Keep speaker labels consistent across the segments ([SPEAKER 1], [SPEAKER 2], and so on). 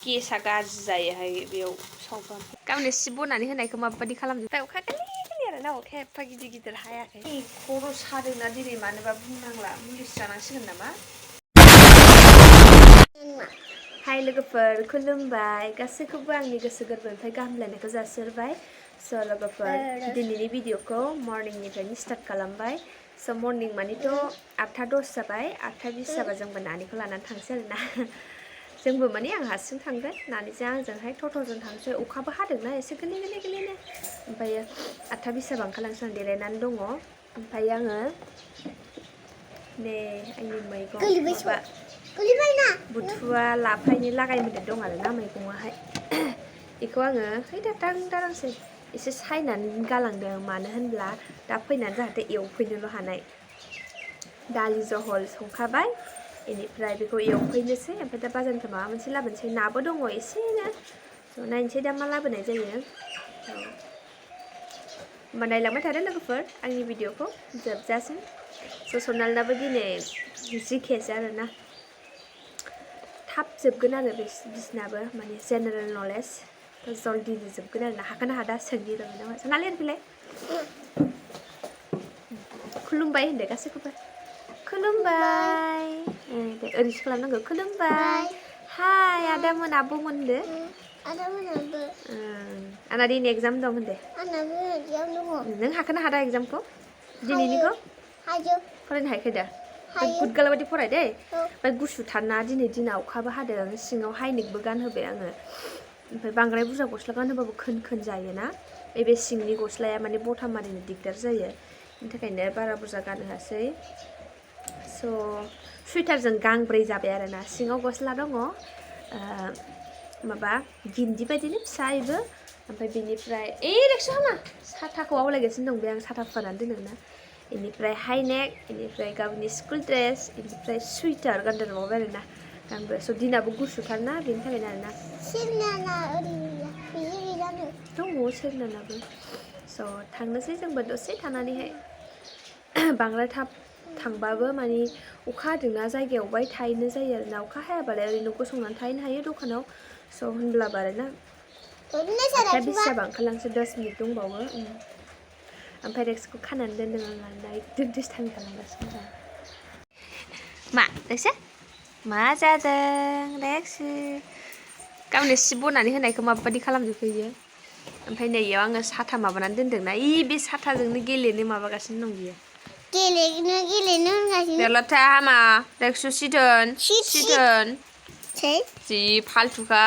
[SPEAKER 1] गेसा गाज्रि जायोहाय बेयाव सावबा गाबोन एसे बनानै होनायखौ माबायदि खालामजोब अखा गोरलै आरो ना अखाया एफा गिदिर गिदिर हायाखै खर' सादोंना दिनै मानोबा बुंनांला मुलिसो जानांसिगोन नामा हाय लोगोफोर खुलुमबाय गासैखौबो आंनि गोसो गोरबोनिफ्राय गाहाम हामलायनायखौ जासिहरबाय स' लोगोफोर दिनैनि भिडिअखौ मर्निंनिफ्रायनो स्टार्ट खालामबाय स' मर्निं मानिथ' 8:10 जाबाय 8:20 जाबा जोंबो नानिखौ लानानै थांसै आरोना जोंबो माने आं हारसिं थांगोन नानिजों आंजोंहाय टट'जों थांसै अखाबो हादोंना एसे गोरलै ओमफ्रायो 8:20 जाबा ओंखारलांसै आं देलायनानै दङ ओमफ्राय आङो नै आंनि मैगं माबा बुथुवा लाफायनि लागायमोदेर दं आरोना मैगङाहाय बेखौ आङो है दारांसै एसे सायनानै गालांदों मानो होनब्ला दा फैनानै जाहाथे एवफैनोल' हानाय दालि जहल संखाबाय बेनिफ्राय बेखौ एवफैनोसै ओमफ्राय दा बाजारनिफ्राय माबा मोनसे लाबोनोसै नाबो दङ एसेनो स' नायनोसै दा मा लाबोनाय जायो होमबा नायलांबाय थादो लोगोफोर आंनि भिडिअखौ जोबजासिम स' सनालनाबो दिनै जिकेसो आरोना थाब जोबगोन आरो बिसनाबो माने जेनेरेल नलेज जल्दि जोबगोन आरोना हाखोना हादा सोंनि र' बिनावहाय सनालि ओरैफैलाय खुलुमबाय होनदो गासैखौबो खुलुमबाय दे ओरैसो खालामनांगौ खुलुमबाय हाय आदामोन आब'मोन होनदो आदामोनाबो आंना दिनै एग्जाम दं होनदो आंनाबो एग्जाम दङ नों हाखोना हादा एग्जामखौ दिनैनिखौ हायो फरायनो हायाखै दा गुदगाला बायदि फराय दे ओमफ्राय गुसुथारना दिनै दिना अखाबो हादों सिङाव हाइनेकबो गानहोबाय आङो ओमफ्राय बांद्राय बुरजा गस्ला गानहोबाबो खोन जायोना बे सिंनि गस्लाया माने बथा मारिनो दिगदार जायो बेनि थाखायनो बारा बुरजा गानहोआसै स' सुइटारजों गांब्रै जाबाय आरोना सिङाव गस्ला दङ माबा गिन्दि बायदिनो फिसा इबो ओमफ्राय बेनिफ्राय रिक्सा हामा साथाखौ आवलायगासिनो दं बे आं साथा फोनानै दोनदोंना बेनिफ्राय हाइनेक बेनिफ्राय गावनि स्कुल ड्रेस बेनिफ्राय सुइटार गानदेरबावबाय आरोना गांब्रै स' दिनाबो गुसुथारना बेनि थाखायनो आरोना दङ सेरनानाबो स' थांनोसै जोंबो दसे थानानैहाय बांद्राय थाब थांबाबो माने अखा हादोंना जायगायाव बाय थाहैनो जायो आरोना अखा हायाबालाय ओरैनो गसंनानै थाहैनो हायो दखानाव स' होनब्लाबो आरोना 8:20 जाबा ओंखारलांसै 10 मिनिट दंबावो ओमफ्राय रेक्सखौ खानानै दोनदों आं आरोना एकदम दुस्थामि खालामगासिनो दं मा रेक्सो मा जादों रेक्स गावनो सि बनानै होनायखौ माबायदि खालामजोबखो बियो ओमफ्राय नै इयाव आङो साथा माबानानै दोनदोंना बे साथाजोंनो गेलेनो माबागासिनो दं बियो गेलेनो होनगासिनो बेल'था हामा रेक्सु सिदोन जि फालथुखा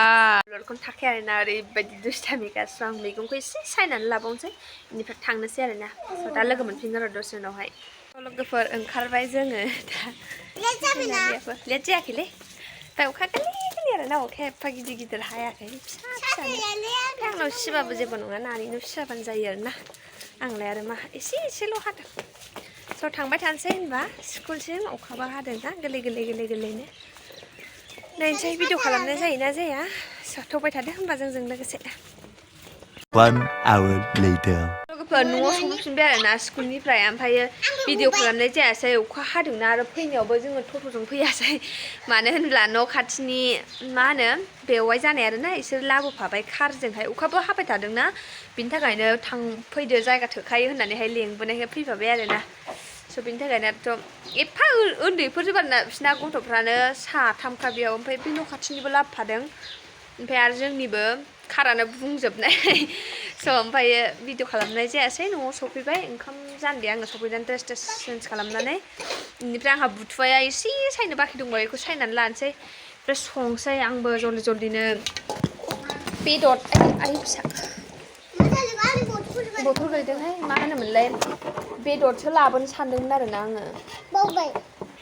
[SPEAKER 1] लडखौनो थाखाय आरोना ओरैबायदि दुस्थामिगासिनो आं मैगंखौ एसे सायनानै लाबावनोसै बेनिफ्राय थांनोसै आरोना दा लोगो मोनफिनगोन र' दसे उनावहाय लोगोफोर ओंखारबाय जोङो दा लेट जायाखैलै दा अखा गोरलै आरोना अखाया एफा गिदिर हायाखै फिसा आंनाव सिबाबो जेबो नङा नानिनाव सियाबानो जायो आरोना आंलाय आरो मा एसेल' हादों स' थांबाय थानोसै होनबा स्कुलसिम अखाबा हादोंना गोरलैनो नायनोसै भिडिअ खालामनाय जायोना जाया साथ'बाय थादो होनबा जोंजों लोगोसे
[SPEAKER 2] 1 hour later
[SPEAKER 1] लोगोफोर न'आव सफैफिनबाय आरोना स्कुलनिफ्राय ओमफ्रायो भिडिअ खालामनाय जायासै अखा हादोंना आरो फैनायावबो जोङो टट'जों फैयासै मानो होनब्ला न' खाथिनि मा होनो बेवाइ जानाय आरोना इसोर लाबोफाबाय कारजोंहाय अखाबो हाबाय थादोंना बिनि थाखायनो फैदो जायगा थोखायो होननानैहाय लेंबोनायखाय फैफाबाय आरोना स' बिनि थाखायनोथ' एफा उन्दैफोर जोबाना बिसिना गथ'फ्रानो साथामखा बेयाव ओमफ्राय बे न' खाथिनिबो लाबोफादों ओमफ्राय आरो जोंनिबो कारानो बुंजोबनाय स' ओमफ्रायो भिडिअ खालामनाय जायासै न'आव सफैबाय ओंखाम जानबाय आङो सफैनानै ड्रेस चेन्ज खालामनानै बेनिफ्राय आंहा बुथुवाया एसे सायनो बाखि दंबाय बेखौ सायनानै लानोसै ओमफ्राय संसै आंबो जल्दिनो बेदर आइ फिसा बथल गैदोंहाय मा होनोमोनलाय बेदरसो लाबोनो सानदोंमोन आरोना आङो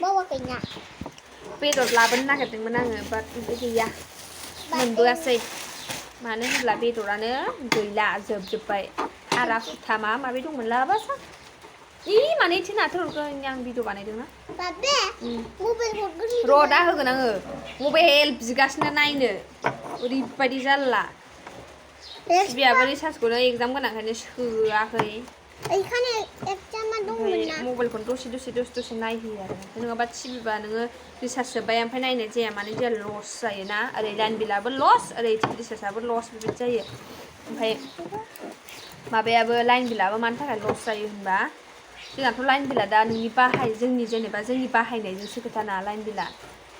[SPEAKER 1] बावाखैना बेदर लाबोनो नागिरदोंमोन आङो बाट ओमफ्राय गैया मोनबोआसै मानो होनब्ला बेदरानो गैला जोबजोब्बाय आरा हुथा माबा माबि दंमोन लाबासा मानो एसे नाथोरगोन आं भिडिअ बानायदोंना र' दा होगोन आङो मबाइल बिगासिनो नायनो ओरैबायदि जारला टिभियाबो रिसार्जखौनो एग्जाम गोनांखायनो सोआखै ओमफ्राय मबाइलखौनो दसे नायहोयो आरो नङाबा टिभिबा नोङो रिसार्ज जोब्बाय ओमफ्राय नायनाय जाया माने जाया लस जायोना ओरै लाइन बिलाबो लस ओरै रिसार्जआबो लस बेबायदि जायो ओमफ्राय माबायाबो लाइन बिलाबो मानि थाखाय लस जायो होनबा जोंनाथ' लाइन बिला दा नोंनि जोंनि बाहायनायजोंसो खोथा ना लाइन बिला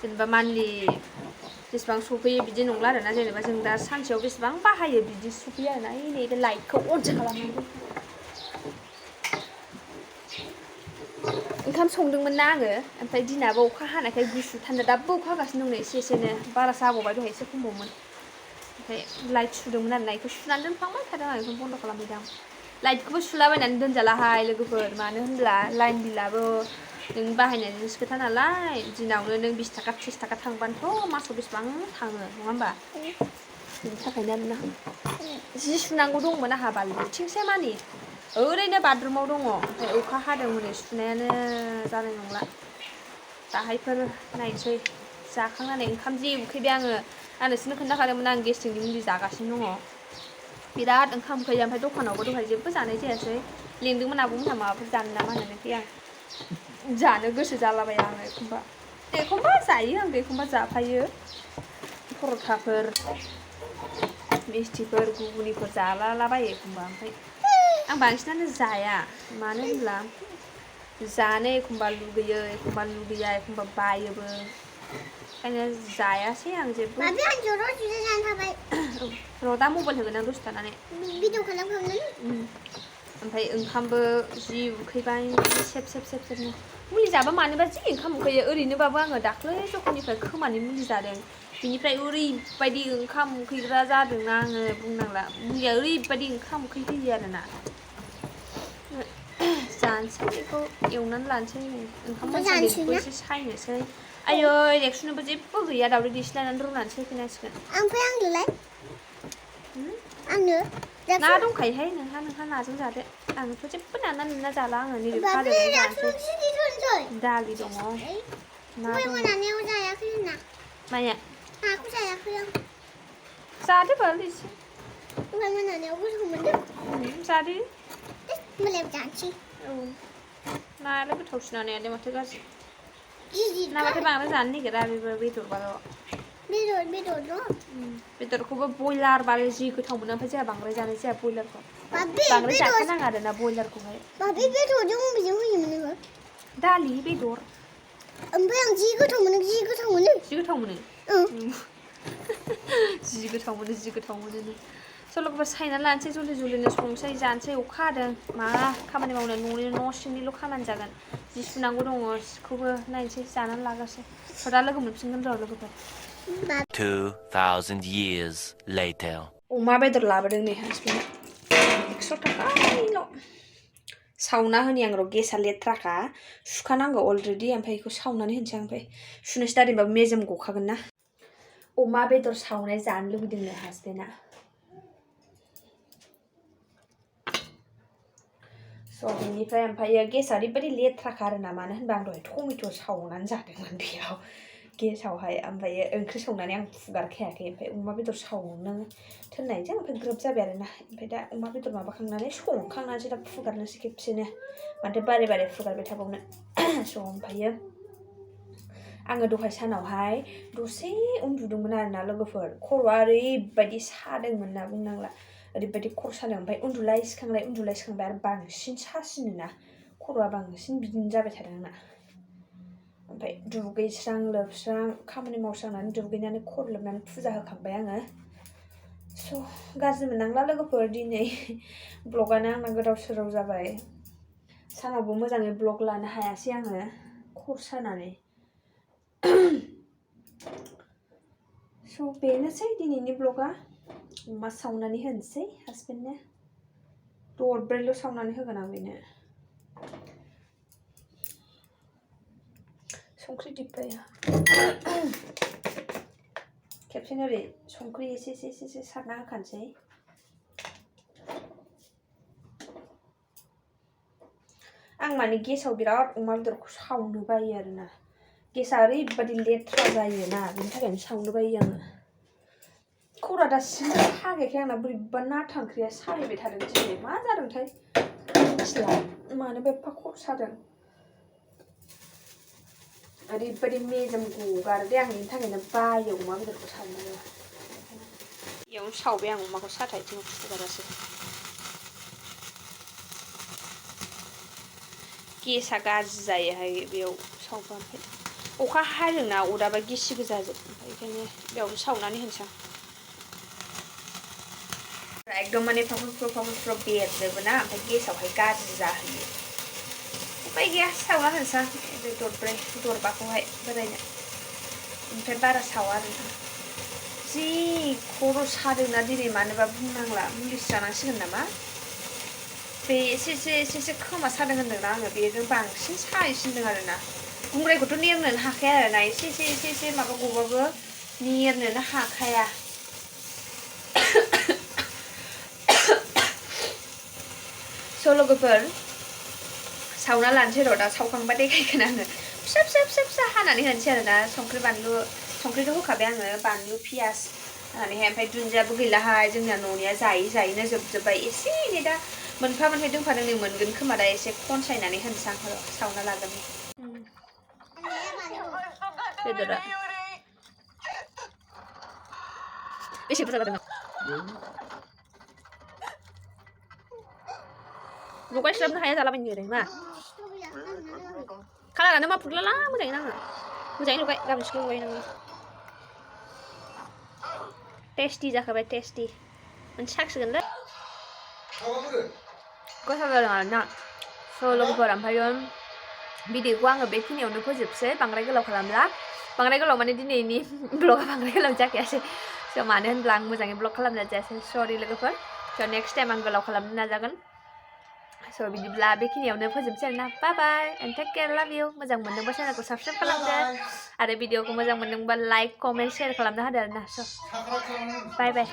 [SPEAKER 1] जेनेबा मान्थलि जेसेबां सफैयो बिदि नंला आरोना जेनेबा जों दा सानसेयाव बेसेबां बाहायो बिदि सफैयो आरोना नै बे लाइटखौ अनसो खालामनांगौ ओंखाम संदोंमोन ना आङो ओमफ्राय दिनाबो अखा हानायखाय गुसु थान्दा दाबो अखा हागासिनो दं नै एसेनो बारा जाबावबाय दहाय एसे खमबावमोन ओमफ्राय लाइट सुदोंमोन आरोना बेखौ सुनानै दोनफ्लांबाय थादों आं बेखौ बन्द' खालामहैदों आं लाइटखौबो सुलाबायनानै दोनजालाहाय लोगोफोर मानो होनब्ला लाइन बिलाबो नों बाहायनायजोंसो खोथा नालाय दिनावनो नों 20 थाखा 30 थाखा थांबानोथ' मासाव बेसेबां थाङो नङा होमबा बिनि थाखायनो आरोना जि सुनांगौ दंमोन आंहा बाल्थिंसे मानि ओरैनो बाथरुमाव दङ ओमफ्राय अखा हादों हनै सुनायानो जानाय नंला दाहायफोर नायनोसै जाखांनानै ओंखाम जि उखैबाय आं नोंसोरनो खोन्थाखादोंमोन आं गेस्ट्रिकनि मुलि जागासिनो दङ बिराद ओंखाम उखैयो ओमफ्राय दखानावबो दहाय जेबो जानाय जायासै लेंदोंमोन आब'मोनहा माबाफोर जानो नामा होननानै फै आं जानो गोसो जालाबाया आङो एखमबा जायो आं एखमबा जाफायो पर'थाफोर मिस्थिफोर घुगुनिफोर जालाबायो एखमबा ओमफ्राय आं बांसिनानो जाया मानो होनब्ला जानो एखमबा लुगैयो एखमबा लुगैया एखमबा बायोबो ओंखायनो जायासै आं जेबो र' दा मबाइल होगोन आं दसे थानानै ओमफ्राय ओंखामबो जि उखैबाय सेबनो मुलि जाबा मानोबा जि ओंखाम उखैयो ओरैनोबाबो आङो दाख्लै जखमनिफ्राय खोमानि मुलि जादों बिनिफ्राय ओरैबायदि ओंखाम उखैग्रा जादोंना आङो बुंनांला मुलिया ओरैबायदि ओंखाम उखैहोयो आरोना जानोसै बेखौ एवनानै लानोसै ओंखाम मोनसान्दिखौ एसे सायनोसै आयै रेक्सनोबो जेबो गैया दावदै दैसे लानानै रुनानैसो होफैनांसिगोन ओमफ्राय आंनो ना दंखायोहाय नोंहा नाजों जादो आंथ' जेबो नोंना जाला आङो नैबे फाजाजों जानोसै दालि दङ ना दङ माया नाखौ जायाखै आं जादो बाल एसे दहाय मोनानायाव गोथाव मोनदों जादो होमबालाय जानोसै औ नायालाय गोथावसिन नायालाय माथो गाज्रि ना माथो बांद्राय जानो नागिरा बेबो बेदरबाल' बेदरखौबो बयलार बाल जि गोथाव मोनो ओमफ्राय जोंहा बांद्राय जानाय जाया बयलारखौ बांद्राय जाखानाङा आरोना बयलारखौहाय बेदरजों बबेजों होयोमोन नोङो दालि बेदर ओमफ्राय आं जि गोथाव मोनो जि गोथाव मोनो जि गोथाव मोनो सल'खौबा सायनानै लानोसै जल्दि संसै जानोसै अखा हादों मा खामानि मावनो न' सिंनिल' खामानि जागोन जि सुनांगौ दङ सिखौबो नायनोसै जानानै लाग्रोसै दा लोगो मोनफिनगोन र' लोगोफोर
[SPEAKER 2] 2000 years later
[SPEAKER 1] अमा बेदर लाबोदों नै हासबेन्डआ 100 थाखानिल' सावना होनि आं र' गेसा लेथ्राखा सुखानांगौ अलरेडि ओमफ्राय बेखौ सावनानै होनोसै आं ओमफ्राय सुनोसै दा ओरैनोबाबो मेजेम गखागोन ना अमा बेदर सावनाय जानो लुबैदोंनो हासबेन्डआ स' बेनिफ्राय ओमफ्रायो गेसा ओरैबायदि लेथ्राखा आरोना मानो होनबा आं दहाय टमेट' सावनानै जादोंमोन बेयाव गेसावहाय ओमफ्रायो ओंख्रि संनानै आं फुगारखायाखै ओमफ्राय अमा बेदर सावनो थोननायजों ओमफ्राय ग्रोब जाबाय आरोना ओमफ्राय दा अमा बेदर माबाखांनानै संखांनानैसो दा फुगारनोसै खेबसेनो माथो बारे फुगारबाय थाबावनो स' ओमफ्रायो आङो दहाय सानावहाय दसे उन्दुदोंमोन आरोना लोगोफोर खर'आ ओरैबायदि सादोंमोन ना बुंनांला ओरैबायदि खर' सादों ओमफ्राय उन्दुलाय सिखांलाय आरो बांसिन सासिनोना खर'आ बांसिन बिदिनो जाबाय थादों आंना ओमफ्राय दुगैस्रां लोबस्रां खामानि मावस्रांनानै दुगैनानै खर' लोबनानै फुजा होखांबाय आङो स' गाज्रि मोननांला लोगोफोर दिनै ब्लगानो आंना गोदाव सोराव जाबाय सानावबो मोजाङै ब्लग लानो हायासै आङो खर' सानानै स' बेनोसै दिनैनि ब्लगा अमा सावनानै होनोसै हासबेन्डनो दरब्रैल' सावनानै होगोन आं बेनो संख्रि दिब्बाया खेबसेनो ओरै संख्रि एसे सारना होखानोसै आं माने गेसाव बिराद अमा बेदरखौ सावनो बायो आरोना गेसा ओरैबायदि लेथ्रा जायोना बेनि थाखायनो सावनो बायो आङो खर'आ दासिमबो सागायाखै आंना बोरैबा नाथा ओंख्रिया साहैबाय थादों दिनै मा जादोंथाय मिथिला मानो बे एफा खर' सादों ओरैबायदि मेजेम गगारो दे आं बेनि थाखायनो बायो अमा बेदरखौ सावनो बेयावनो सावबाय आं अमाखौ साथायथिं फुगारासो गेसा गाज्रि जायोहाय बेयाव सावबा ओमफ्राय अखा हादोंना अदाबा गिसि गोजाजोब ओमफ्राय बेखायनो बेयावनो सावनानै होनसां एकदम माने फाफुफ्र बेरजोबो ना ओमफ्य गेसावहाय गाज्रि जाहैयो उपाय गैया सावना होनसां दरब्रै दरबाखौहाय बोरायनो ओमफ्राय बारा सावा आरो जि खर' सादोंना दिनै मानोबा बुंनांला मुलिसो जानांसिगोन नामा बे एसे खोमा सादों होनदोंना आङो बेजों बांसिन सायसिनदों आरोना गुंग्रायखौथ' नेरनोनो हाखाया आरोना एसे माबा गबाबो नेरनोनो हाखाया लोगोफोर सावना लानोसै र' दा सावखांबा देखायगोन आङो फिसा हानानै होनोसै आरोना संख्रि बानलु संख्रिथ' होखाबाय आङो बानलु पियास होनानैहाय ओमफ्राय दुन्दियाबो गैलाहाय जोंना न'निया जायैनो जोबजोब्बाय एसे एनै दा मोनफा मोनफा दोंफा दोंनै मोनगोन खोमा दा एसे खनसायनानै होनसां सावना लागोन बेदरा बेसे बुरजा जादों लगायस्लाबनो हाया जालाबायनो ओरै मा कालारानो मा फुरलाला मोजाङै नाङो मोजाङै लगाय गाबोन सिख्लायाव लगायनांगौ टेस्टि जाखाबाय टेस्टि मोनसे साखिगोनलै गोथाव जादों आरोना लोगोफोर ओमफ्रायो भिडिअखौ आङो बेखिनियावनो फोजोबसै बांद्राय गोलाव खालामला बांद्राय गोलाव माने दिनैनि ब्लगा बांद्राय गोलाव जाखायासै मानो होनब्ला आं मोजाङै ब्लग खालामनाय जायासै सरि लोगोफोर नेक्स्ट टाइम आं गोलाव खालामनो नाजागोन बिदिब्ला बेखिनियावनो फोजोबसै आरोना बाय बाय एन्ड टेक केयार लाभ इउ मोजां मोनदोंबा चेनेलखौ साबस्क्राइब खालामदो आरो भिडिअखौ मोजां मोनदोंबा लाइक कमेन्ट शेयार खालामना होदो आरोना बाय बाय